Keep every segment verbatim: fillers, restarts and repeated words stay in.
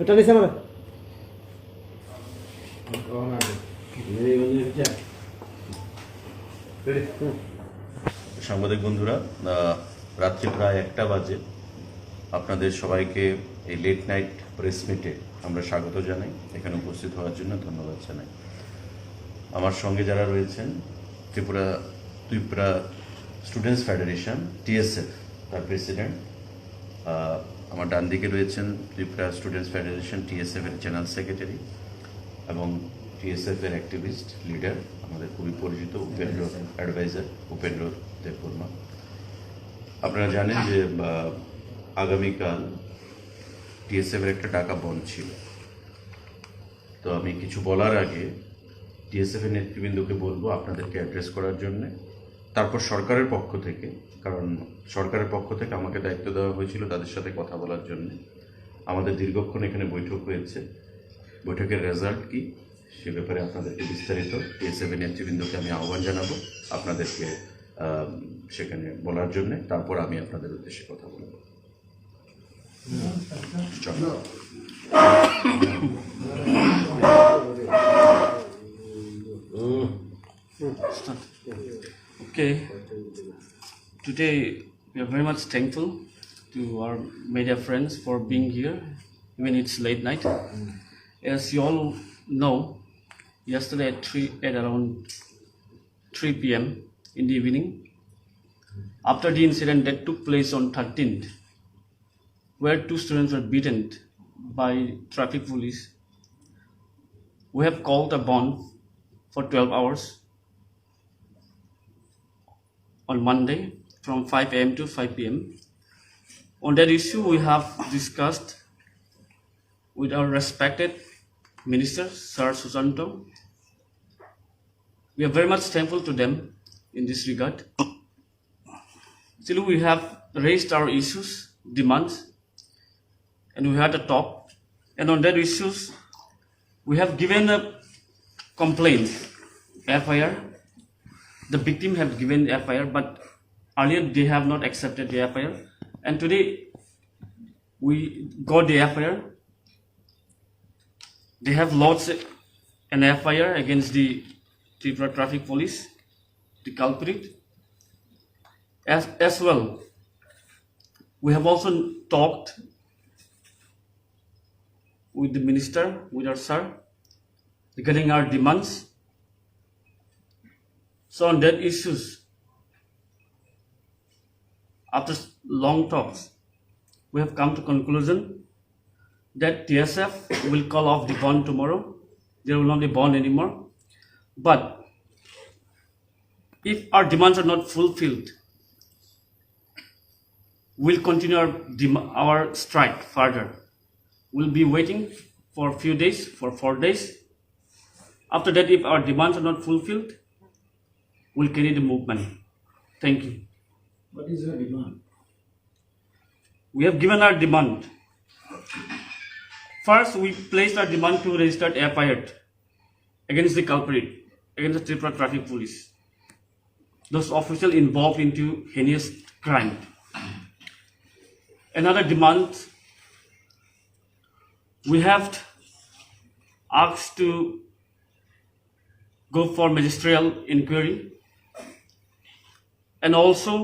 এটা নিছে মানে? সাংবাদিক বন্ধুরা, আহ, রাত্রি প্রায় একটা বাজে। আপনাদের সবাইকে এই লেট নাইট প্রেস মিটে আমরা স্বাগত জানাই। এখানে উপস্থিত হওয়ার জন্য ধন্যবাদ জানাই। আমার সঙ্গে যারা রয়েছেন, ত্রিপুরা, ত্রিপুরা স্টুডেন্টস ফেডারেশন, টিএসএফ, তার প্রেসিডেন্ট। আহ, আমার ডান দিকে রয়েছেন ত্রিপুরা স্টুডেন্টস ফেডারেশন, টিএসএফ এর জেনারেল সেক্রেটারি এবং টিএসএফ এর অ্যাক্টিভিস্ট লিডার, আমাদের খুবই পরিচিত উপেন্দ্র, অ্যাডভাইজার উপেন্দ্র দেববর্মা। আপনারা জানেন যে, আহ, আগামীকাল টিএসএফ এর একটা ডাকা বন্ধ ছিল। তো আমি কিছু বলার আগে টিএসএফ এর নেতৃবৃন্দকে বলবো আপনাদেরকে অ্যাড্রেস করার জন্য, তারপর সরকারের পক্ষ থেকে, কারণ সরকারের পক্ষ থেকে আমাকে দায়িত্ব দেওয়া হয়েছিল তাদের সাথে কথা বলার জন্য। আমাদের দীর্ঘক্ষণ এখানে বৈঠক হয়েছে, বৈঠকের রেজাল্ট কি সে ব্যাপারে আপনাদেরকে বিস্তারিত টিএসএফ এর নেতৃবৃন্দকে আমি আহ্বান জানাবো আপনাদেরকে, আহ, সেখানে বলার জন্য, তারপর আমি আপনাদের উদ্দেশ্যে কথা বলবো। Okay. Today we are very much thankful to our media friends for being here, even it's late night. As you all know, yesterday at three, at around three p m in the evening, after the incident that took place on thirteenth, where two students were beaten by traffic police, we have called a bond for twelve hours on Monday from five a m to five p m. On that issue, we have discussed with our respected Minister, Sir Susanto. We are very much thankful to them in this regard. Still, we have raised our issues, demands, and we had a talk. And on that issues, we have given a complaint, F I R. The victim have given F I R, but earlier they have not accepted the F I R. And today, we got the F I R. They have lodged an F I R against the Tripura Traffic Police, the culprit. As, as well, we have also talked with the minister, with our sir, regarding our demands. So on that issues, after long talks, we have come to conclusion that T S F will call off the bond tomorrow. There will not be bond anymore. But if our demands are not fulfilled, we'll continue our, dem- our strike further. We'll be waiting for a few days, for four days. After that, if our demands are not fulfilled, we'll carry the movement. Thank you. What is your demand? We have given our demand. First, we placed our demand to register F I R against the culprit, against the Tripura Traffic Police, those officials involved into heinous crime. Another demand, we have asked to go for magisterial inquiry and also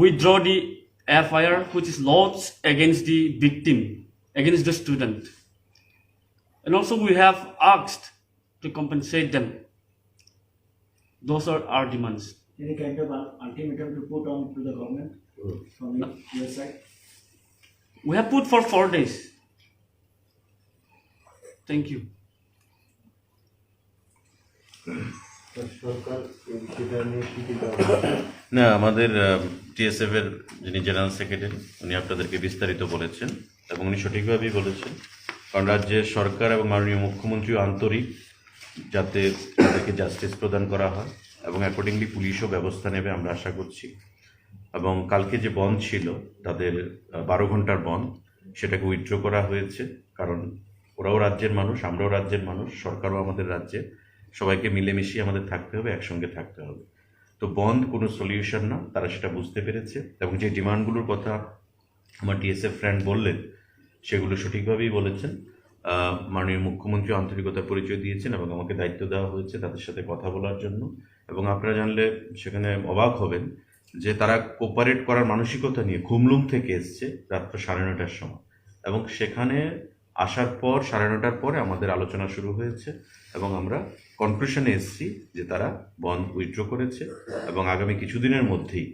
withdraw the F I R which is lodged against the victim, against the student. And also we have asked to compensate them. Those are our demands. Any kind of ul- ultimatum to put on to the government from your side? We have put for four days. Thank you. না, আমাদের টিএসএফ এর যিনি general secretary, উনি আপনাদেরকে বিস্তারিত বলেছেন এবং উনি সঠিকভাবেই বলেছেন, কারণ রাজ্যের সরকার এবং মাননীয় মুখ্যমন্ত্রীও আন্তরিক যাতে তাদেরকে জাস্টিস প্রদান করা হয় এবং অ্যাকর্ডিংলি পুলিশও ব্যবস্থা নেবে আমরা আশা করছি। এবং কালকে যে বন্ধ ছিল তাদের, আহ, বারো ঘন্টার বন্ধ, সেটাকে উইথড্র করা হয়েছে। কারণ ওরাও রাজ্যের মানুষ, আমরাও রাজ্যের মানুষ, সরকারও আমাদের রাজ্যে, সবাইকে মিলেমিশে আমাদের থাকতে হবে, একসঙ্গে থাকতে হবে। তো বন্ধ কোনো সলিউশন না, তারা সেটা বুঝতে পেরেছে। এবং যে ডিমান্ডগুলোর কথা আমার টিএসএফ ফ্রেন্ড বললেন, সেগুলো সঠিকভাবেই বলেছেন। আহ, মাননীয় মুখ্যমন্ত্রী আন্তরিকতার পরিচয় দিয়েছেন এবং আমাকে দায়িত্ব দেওয়া হয়েছে তাদের সাথে কথা বলার জন্য। এবং আপনারা জানলে সেখানে অবাক হবেন যে তারা কোপারেট করার মানসিকতা নিয়ে খুমলুং থেকে এসছে রাত্র সাড়ে নয়টার সময়, এবং সেখানে আসার পর সাড়ে নয়টার পরে আমাদের আলোচনা শুরু হয়েছে এবং আমরা কনক্লুশনে এসছি যে তারা বন্ধ উইথড্র করেছে এবং আগামী কিছুদিনের মধ্যেই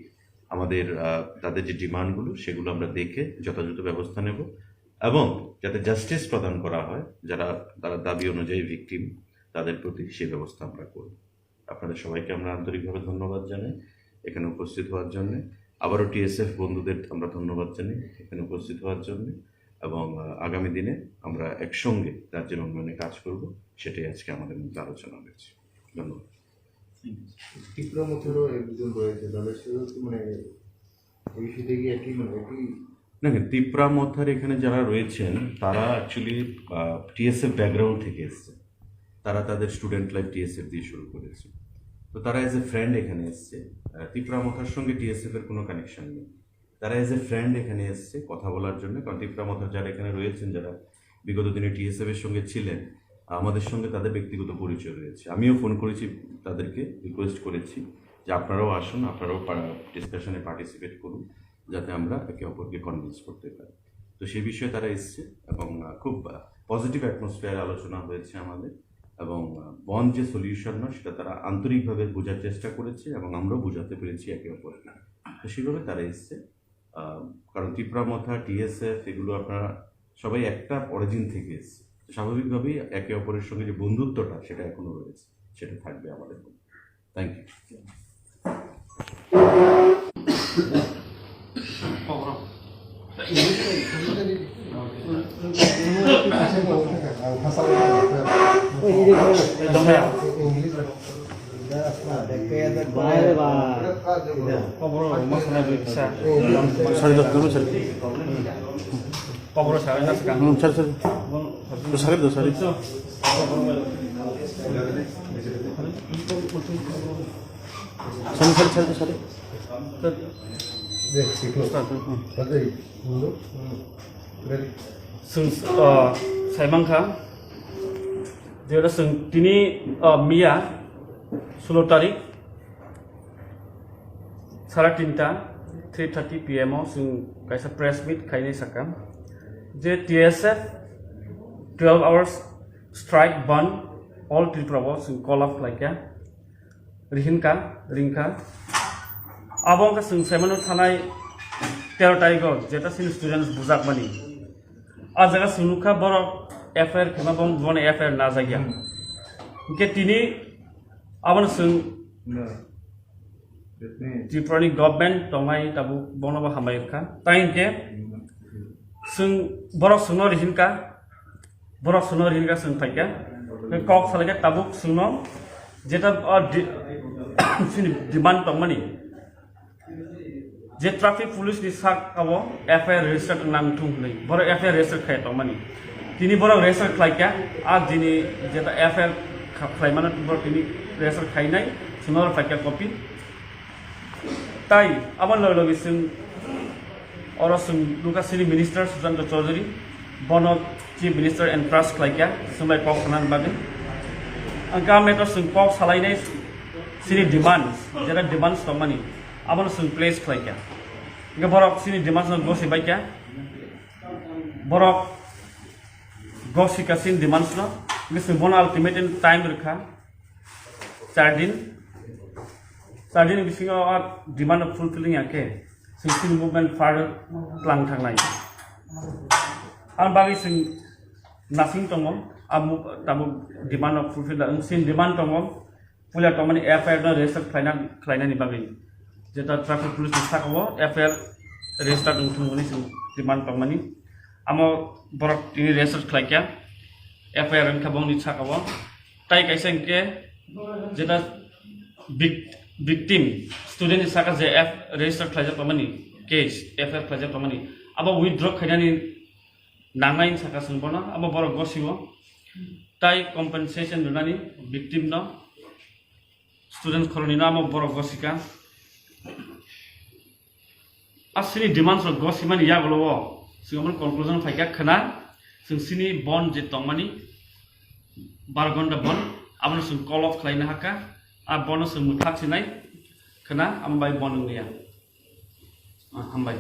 আমাদের, আহ, তাদের যে ডিমান্ডগুলো, সেগুলো আমরা দেখে যথাযথ ব্যবস্থা নেব এবং যাতে জাস্টিস প্রদান করা হয়, যারা তারা দাবি অনুযায়ী ভিকটিম, তাদের প্রতি সেই ব্যবস্থা আমরা করব। আপনাদের সবাইকে আমরা আন্তরিকভাবে ধন্যবাদ জানাই এখানে উপস্থিত হওয়ার জন্য। আবারও টিএসএফ বন্ধুদের আমরা ধন্যবাদ জানাই এখানে উপস্থিত হওয়ার জন্য, এবং, আহ, আগামী দিনে আমরা একসঙ্গে রাজ্যের উন্নয়নে কাজ করব, সেটাই আজকে আমাদের মধ্যে আলোচনা হয়েছে। ধন্যবাদ। তীব্র মথারও একজন রয়েছে, তাদের সাথে তো মানে এই বিষয়টা কি একই, মানে একই? দেখেন, তিপ্রা মথার এখানে যারা রয়েছেন, তারা অ্যাকচুয়ালি টিএসএফ ব্যাকগ্রাউন্ড থেকে এসছে। তারা তাদের স্টুডেন্ট লাইফ টিএসএফ দিয়ে শুরু করেছে। তো তারা অ্যাজ এ ফ্রেন্ড এখানে এসছে। আহ, তিপ্রা মথার সঙ্গে টিএসএফ এর কোনো কানেকশন নেই। তারা অ্যাজ এ ফ্রেন্ড এখানে এসছে কথা বলার জন্য, কারণ তিপ্রা মথার যারা এখানে রয়েছেন, যারা বিগত দিনে টিএসএফ এর সঙ্গে ছিলেন, আমাদের সঙ্গে তাদের ব্যক্তিগত পরিচয় রয়েছে। আমিও ফোন করেছি, তাদেরকে রিকোয়েস্ট করেছি যে আপনারাও আসুন, আপনারাও ডিসকাশনে পার্টিসিপেট করুন, যাতে আমরা একে অপরকে কনভিন্স করতে পারি। তো সেই বিষয়ে তারা এসছে এবং, আহ, খুব, আহ, পজিটিভ অ্যাটমসফিয়ার আলোচনা হয়েছে আমাদের, এবং, আহ, বন্ধ যে সলিউশন নয়, সেটা তারা আন্তরিকভাবে বোঝার চেষ্টা করেছে এবং আমরাও বোঝাতে পেরেছি একে অপরকে। তো সেইভাবে তারা এসছে। আহ, কারণ তিপ্রা মথা, টিএসএফ, এগুলো আপনারা সবাই একটা অরিজিন থেকে এসছে। তো স্বাভাবিকভাবেই একে অপরের সঙ্গে যে বন্ধুত্বটা, সেটা এখনো রয়েছে, সেটা থাকবে আমাদের মধ্যে। Thank you. Sorry, sorry, sorry. Hmm, sorry, sorry. Sorry, sorry, sorry. Sorry, sorry, sorry, sorry. Start, hmm. Chwng, uh, saimang kha, je chwng tini, uh, miya sulo tarik, sara tinta, three thirty P M o chwng kaisa press meet khainai sakha je T S F twelve hours strike ban all Tripura o chwng call up khlaikha, rihinkha, ringkha. Abo wngkha chwng saimano thanai tero tarikh o jeta chini students bujakmani. A jaga chwng nukha borok F I R khema bo, bono F I R najakya. Hwnkhe tini abono chwng Tripurani government tongnai tabuk bono bo hambai rwkha. Tai hwnkhe chwng borok chwngno rihinkha, borok chwngno rihinkha chwng phaikha. Kok salaikha tabuk chwngno jeta, o, di-, chini demand tongmani. Je traffic police ni sak abo F I R register nang thung hwnwi, borok F I R register khai tongmani. Tini borok register khlaikha, a jini jeta F I R kha-, khlaimano borok tini register khainai, chwngno rw phaikha copy. Tai abo logi logi chwng oro chwng nukha chini minister Sushanta Chowdhury, bono chief minister entrust khlaikha, chwng bai kok sanani bagwi. Ang ka metro chwng kok salainai chini demands, jeta demands tongmani. Abono chwng place khlaikha. Hwnkhe borok chini demands no gosi baikha. Borok gosi kha chini demands no. Hwnkhe chwng bono ultimatum time rwkha char din. Char din bisingo o demand no fulfilling ya khe chwng chini movement further tlang thangnai. Ang bagwi chwng nasing tongo. Amo tabuk demand no fulfill da, chini demand tongo. Puila tongmani F I R no register khlaina, khlainani bagwi. Jeta traffic police ni saka o F I R register wngthung hwnwi chwng demand tongmani. Amo borok tini register khlaikha, F I R wngkha bongni saka o. Tai kaisa hwnkhe jeta vic-, victim student ni saka je F-, register khlaijak tongmani case, F I R khlaijak tongmani, abo withdraw khainani nangnai saka chwng bono, abo borok gosio tai compensation rwnani victim no. Students khoroknwi no amo borok gosika. A sini demands rok gosimani yagulo o. Sing amoni conclusion phaikha khna. Sing sini bon je tongmani bar ghonta bon. Abono sing call off khlaina hakha. A bono sing muthak sinai khna. Ambai bon wngya. Ah, hambai.